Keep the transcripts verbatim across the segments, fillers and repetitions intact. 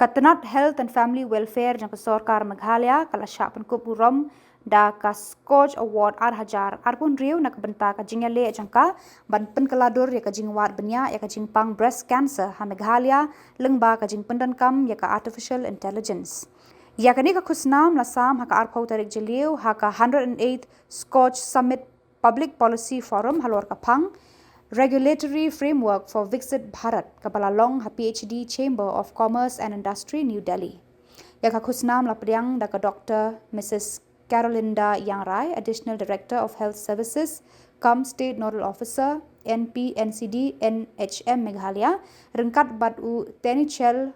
Ka tnat Health and Family Welfare jong ka sorkar Meghalaya ka la shah pynkup burom da ka SCOCH Award ar hajar arphew hynriew na ka bynta ka jingïaleh jong ka ban pynkylla dur ïa ka jingwad bniah ïa ka jingpang breast cancer ha Meghalaya lyngba ka jingpyndonkam ïa ka artificial intelligence. Ïa kane ka khusnam la sam ha ka arphew tarik Jylliew ha ka hundred and eighth SCOCH Summit Public Policy Forum halor ka phang Regulatory Framework for Viksit Bharat kaba la long ha P H D Chamber of Commerce and Industry, New Delhi. Ïa ka khusnam la pdiang da ka Doctor Missus Carolinda Iangrai, Additional Director of Health Services, cum State Nodal Officer, N P N C D N H M Meghalaya, ryngkat bad u Tenichel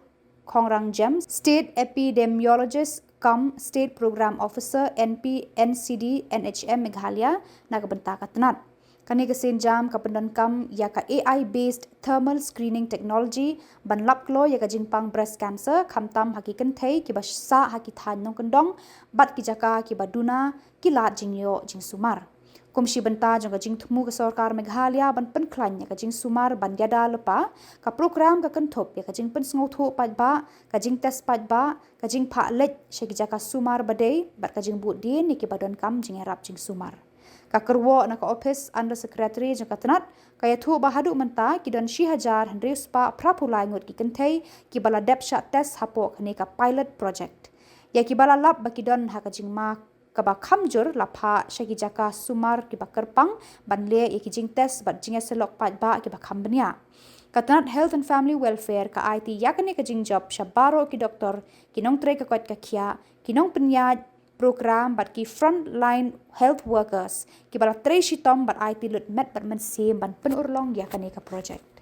Khongrang James, State Epidemiologist cum State Program Officer, N P N C D N H M Meghalaya, na ka bynta ka tnat. Kane ka sienjam ka pyndonkam ïa ka A I based thermal screening technology ban lap kloi ïa ka jingpang breast cancer, khamtam ha ki kynthei kiba sah ha ki thaiñ nongkyndong bad ki jaka kiba duna ki lad jingïoh jingsumar. Kum shi bynta jong ka jingthmu ka sorkar Meghalaya ban pynkhlaiñ ïa ka jingsumar ban ïada lypa, ka prokram ka kynthup ïa ka jingpynsngewthuh paidbah, ka jingtest paidbah, ka jingphah leit sha ki jaka sumar ba dei bad ka jingbuddien ïa kiba donkam jingïarap jingsumar. Ka kyrwoh na ka ophis Under Secretary jong ka tnat ka ïathuh ba haduh mynta ki don shi hajar hynriew spah phraphew lai ngut ki kynthei kiba la dep shah test hapoh kane ka pilot project. Ïa kiba la lap ba ki don ha ka jingma kaba kham jur la phah sha ki jaka sumar kiba kyrpang ban leh ïa ki jingtest bad jingïasyllok paidbah kiba kham bniah. Ka tnat Health and Family Welfare ka aiti ïa kane ka jingjop sha baroh ki doktor, ki nongtrei ka koit ka khiah, ki nongpynïaid prokram bad ki frontline health workers kiba la trei shitom bad aiti lut met bad mynsiem ban pynurlong ïa kane ka project.